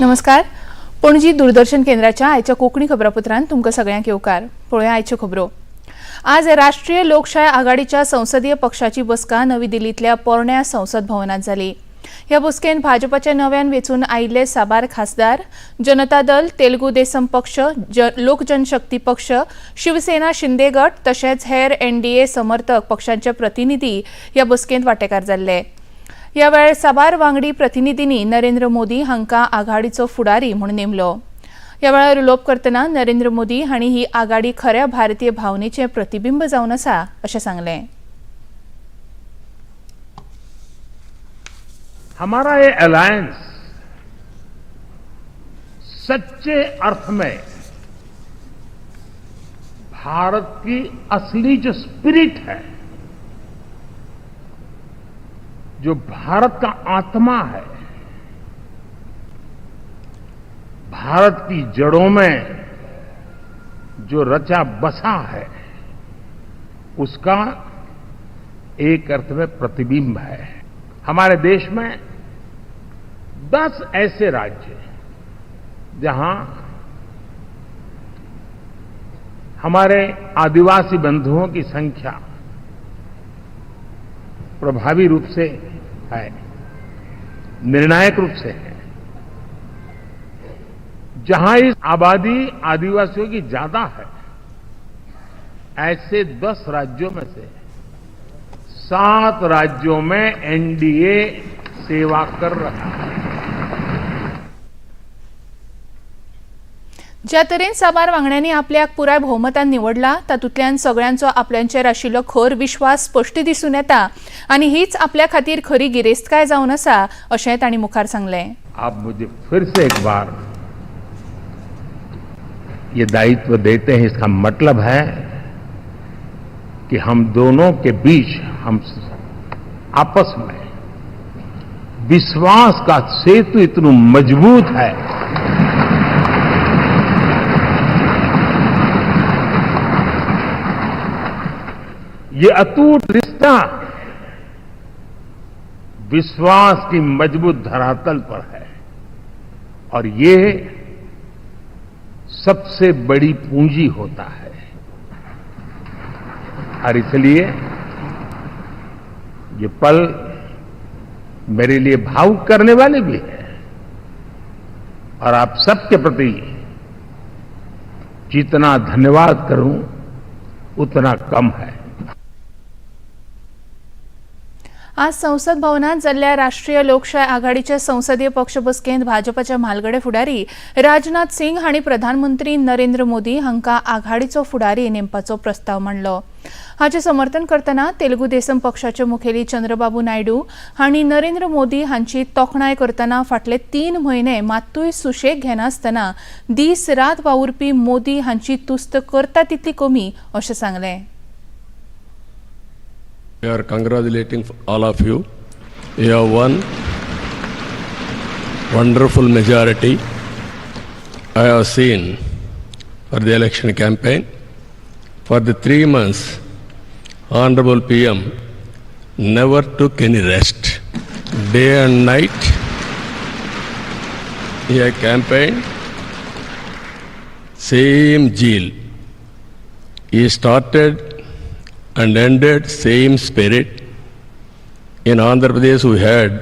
नमस्कार, पणजी दूरदर्शन केंद्राच्या आयच्या कोंकणी खबरापत्रांत तुमकां सगळ्यांक येवकार. पळोवया आयच्यो खबरो. आज राष्ट्रीय लोकशाय आघाडीच्या संसदीय पक्षाची बसका नवी दिल्लींतल्या पोरण्या संसद भवनात जाली. ह्या बसकेन भाजपाच्या नव्यान वेंचून आयिल्ले साबार खासदार, जनता दल, तेलुगू देसम पक्ष, लोक जनशक्ती पक्ष, शिवसेना शिंदे गट तशेंच हेर एनडीए समर्थक पक्षांचे प्रतिनिधी ह्या बसकेंत वांटेकार जाल्ले. ह्या वेळार साबार वांगडी प्रतिनिधींनी नरेंद्र मोदी हांकां आघाडीचो फुडारी म्हूण नेमलो. ह्या वेळार उलोवप करतना नरेंद्र मोदी हांणी ही आघाडी खऱ्या भारतीय भावनेचें प्रतिबिंब जावन आसा अशें सांगलें. हमारा ये अलायंस सच्चे अर्थ में भारत की असली जो स्पिरिट है, जो भारत का आत्मा है, भारत की जड़ों में जो रचा बसा है, उसका एक अर्थ में प्रतिबिंब है। हमारे देश में 10 ऐसे राज्य जहां हमारे आदिवासी बंधुओं की संख्या प्रभावी रूप से है, निर्णायक रूप से है, जहां इस आबादी आदिवासियों की ज्यादा है, ऐसे 10 राज्यों में से 7 राज्यों में एनडीए सेवा कर रहा है। ज्या तरेन साबार वांगड्यांनी आपल्याक पुराय भोवमतान निवडला तातूंतल्यान सगळ्यांचो आपल्यांचेर आशिल्लो खर विश्वास स्पश्ट दिसून येता आनी हीच आपल्या खातीर खरी गिरेस्तकाय जावन आसा अशें तांणी मुखार सांगलें. आप मुझे फिर से एक बार ये दायित्व देते हैं, इसका मतलब है कि हम दोनों के बीच हम आपस में विश्वास का सेतु इतना मजबूत है। ये अटूट रिश्ता विश्वास की मजबूत धरातल पर है और ये सबसे बड़ी पूंजी होता है। और इसलिए ये पल मेरे लिए भावुक करने वाले भी है और आप सबके प्रति जितना धन्यवाद करूं उतना कम है। आज संसद भवनात जाल्ल्या राष्ट्रीय लोकशाय आघाडीच्या संसदीय पक्ष बसकेंत भाजपाचे म्हालगडे फुडारी राजनाथ सिंग हांणी प्रधानमंत्री नरेंद्र मोदी हांकां आघाडीचो फुडारी नेमपाचो प्रस्ताव मांडलो. हाचें समर्थन करतना तेलुगू देसम पक्षाचे मुखेली चंद्रबाबू नायडू हांणी नरेंद्र मोदी हांची तोखणाय करतना फाटले 3 म्हयने मात्तूय सुशेग घेनासतना दीस रात वावुरपी मोदी हांची तुस्त करता तितली कमी अशें सांगलें. We are congratulating all of you. You have won wonderful majority. I have seen for the election campaign. For the 3 months, Honorable PM never took any rest. Day and night, he had campaigned. Same zeal. He started and ended same spirit. In Andhra Pradesh we had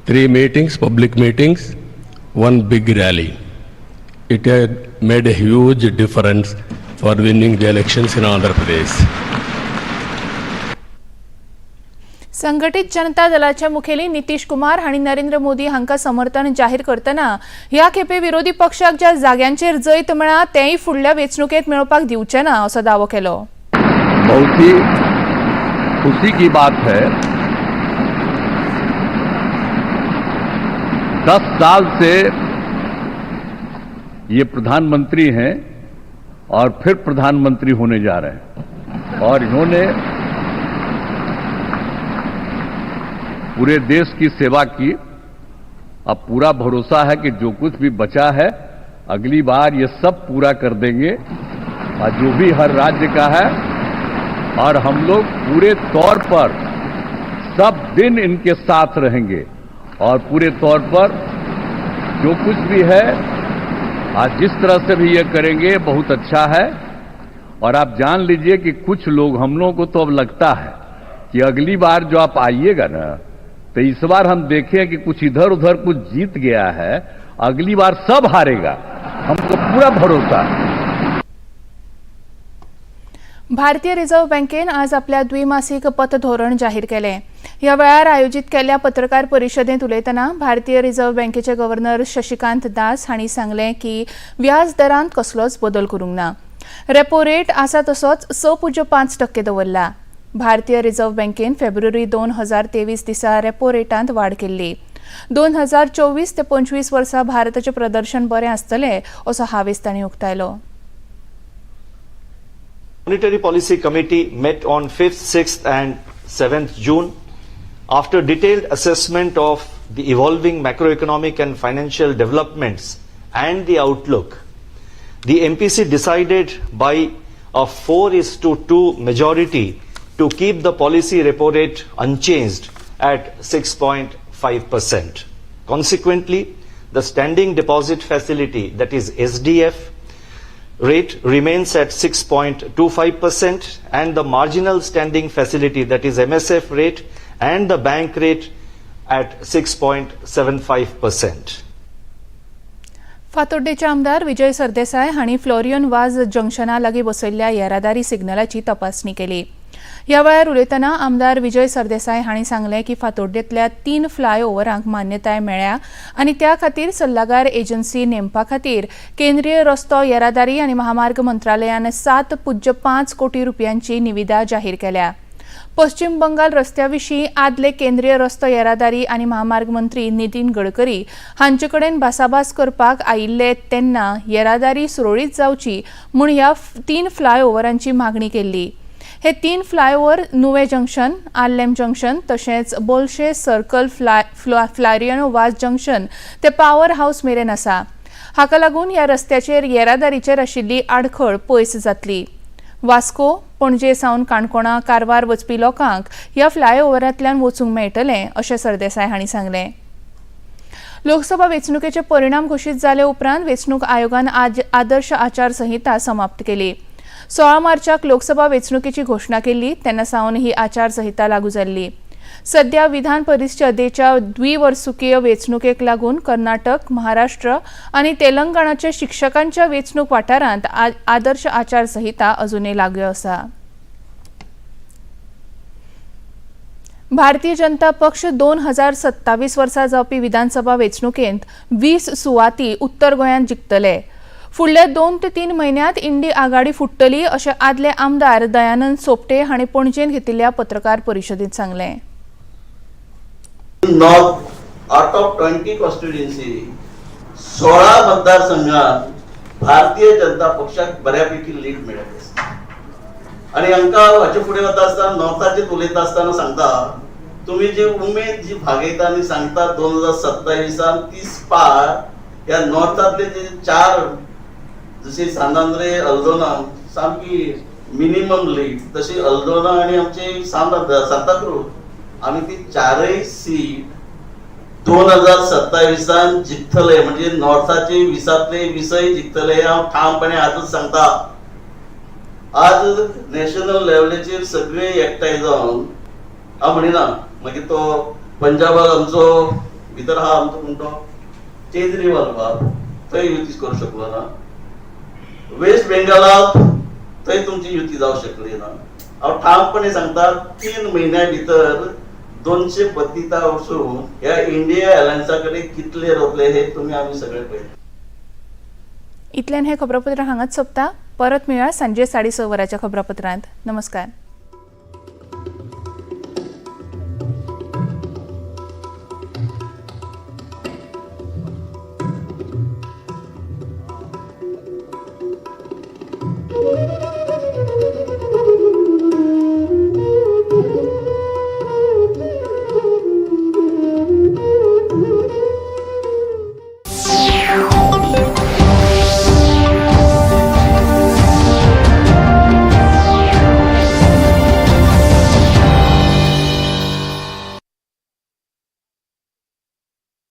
3 meetings, public meetings, 1 big rally. It had made a huge difference for winning the elections in Andhra Pradesh. संघटित जनता दलाचे मुखेली नितीश कुमार हांणी नरेंद्र मोदी हांकां समर्थन जाहीर करतना ह्या खेपे विरोधी पक्षाक ज्या जाग्यांचेर जैत मेळ्ळां तेंय फुडल्या वेंचणुकेंत मेळोवपाक दिवचे ना असो दावो केलो. बहुत ही खुशी की बात है, 10 साल से ये प्रधानमंत्री हैं और फिर प्रधानमंत्री होने जा रहे हैं और इन्होंने पूरे देश की सेवा की। अब पूरा भरोसा है कि जो कुछ भी बचा है अगली बार ये सब पूरा कर देंगे और जो भी हर राज्य का है, और हम लोग पूरे तौर पर सब दिन इनके साथ रहेंगे और पूरे तौर पर जो कुछ भी है, आज जिस तरह से भी ये करेंगे बहुत अच्छा है। और आप जान लीजिए कि कुछ लोग, हम लोगों को तो अब लगता है कि अगली बार जो आप आइएगा ना, तो इस बार हम देखें कि कुछ इधर उधर कुछ जीत गया है, अगली बार सब हारेगा, हमको पूरा भरोसा है। भारतीय रिझर्व्ह बँकेन आज आपल्या द्विमासिक पतधोरण जाहीर केलें. ह्या वेळार आयोजीत केल्ल्या पत्रकार परिशदेंत उलयतना भारतीय रिझर्व्ह बँकेचे गव्हर्नर शशिकांत दास हांणी सांगलें की व्याज दरांत कसलोच बदल करूंक ना. रेपो रेट आसा तसोच 6.5% दवरला. भारतीय रिझर्व्ह बँकेन फेब्रुवारी 2023 दिसा रेपो रेटांत वाड केल्ली. 2024 ते 25 वर्सा भारताचें प्रदर्शन बरें आसतलें असो हावेस तांणी उक्तायलो. Monetary Policy Committee met on 5th, 6th and 7th June. After detailed assessment of the evolving macroeconomic and financial developments and the outlook, the MPC decided by a 4:2 majority to keep the policy repo rate unchanged at 6.5%. Consequently, the standing deposit facility, that is SDF, rate remains at 6.25% and the marginal standing facility, that is MSF rate, and the bank rate at 6.75%. फातोड्डेचे आमदार विजय सरदेसाय हांणी Florian वाज जंक्शना लागीं बसयल्ल्या येरादारी सिग्नलाची तपासणी केली. ह्या वेळार उलयतना आमदार विजय सरदेसाय हांणी सांगलें की फातोड्डेंतल्या तीन फ्लायओव्हरांक मान्यताय मेळ्ळ्या आनी त्या खातीर सल्लागार एजन्सी नेमपा खातीर केंद्रीय रस्तो येरादारी आनी महामार्ग मंत्रालयान 7.5 कोटी रुपयांची निविदा जाहीर केल्या. पश्चिम बंगाल रस्त्या विशीं आदले केंद्रीय रस्तो येरादारी आनी महामार्ग मंत्री नितीन गडकरी हांचे कडेन भासाभास करपाक आयिल्ले तेन्ना येरादारी सुरळीत जावची म्हूण ह्या तीन फ्लायओव्हरांची मागणी केल्ली. हे तीन फ्लायओव्हर नुवें जंक्शन, आर्लेम जंक्शन तशेंच बोलशे सर्कल फ्लारियनो वाज जंक्शन ते पावर हावस मेरेन आसा. हाका लागून ह्या रस्त्याचेर येरादारीचेर आशिल्ली आडखळ पयस जातली. वास्को, पणजे सावन काणकोणा, कारवार वचपी लोकांक ह्या फ्लायओव्हरांतल्यान वचूंक मेळटलें अशें सरदेसाय हांणी सांगलें. लोकसभा वेंचणुकेचे परिणाम घोशीत जाले उपरांत वेंचणूक आयोगान आज आदर्श आचार संहिता समाप्त केली. 16 मार्चाक लोकसभा वेंचणुकेची घोशणा केल्ली तेन्ना सावन ही आचार संहिता लागू जाल्ली. सध्या विधान परिशदेच्या द्विवर्सुकीय वेंचणुकेक लागून कर्नाटक, महाराष्ट्र आनी तेलंगणाच्या शिक्षकांच्या वेंचणूक वाठारांत आदर्श आचार संहिता अजुनय लागू आसा. भारतीय जनता पक्ष 2027 वर्सा जावपी विधानसभा वेंचणुकेंत 20 सुवाती उत्तर गोंयांत जिखतले. फुडल्या 2 ते 3 म्हयन्यांत इंडी आघाडी फुट्टली अशें आदले आमदार दयानंद सोपटे हांणी पणजेंत घेतिल्ल्या पत्रकार परिशदेंत सांगलें. North, out of 20 constituency, 16 मतदारसंघात भारतीय जनता पक्षाक बऱ्यापैकी लीड मेळत आसा. आणि हांकां हाचे फुडें वता आसतना, नॉर्थाचेर उलयता आसतना सांगता, तुमी जी उमेद जी भागयता आनी सांगता 2027 सान 30 पार, ह्या नॉर्थातले जे चार, जशी सांत आंद्रे, अल्दोना सामकी मिनिमम लीड, तशी अल्दोना आणि आमची सांताक्रूज, आमी ती चारय सीट 2027 सान जिखतले. म्हणजे नॉर्थाचे 20 20य जिखतले, हांव ठामपणे आजच सांगता. आज नॅशनल लेवलाचेर सगळे एकठांय जावन, हांव म्हणिना, मागीर तो पंजाबाक आमचो भितर आहा आमचो कोण तो केजरीवाल बाब, थंय युती करूं शकलो ना. वेस्ट बेंगालाक थंय तुमची युती जावं शकली ना. हांव ठामपणे सांगता, 3 म्हयन्या भितर 232 वचून ह्या इंडिया अलायन्सा कडेन कितले रोवतले हे तुमी आमी सगळे पळयले. इतल्यान हें खबरापत्र हांगाच सोंपता. परत मेळया सांजे 6:30 वरांच्या खबरापत्रांत. नमस्कार.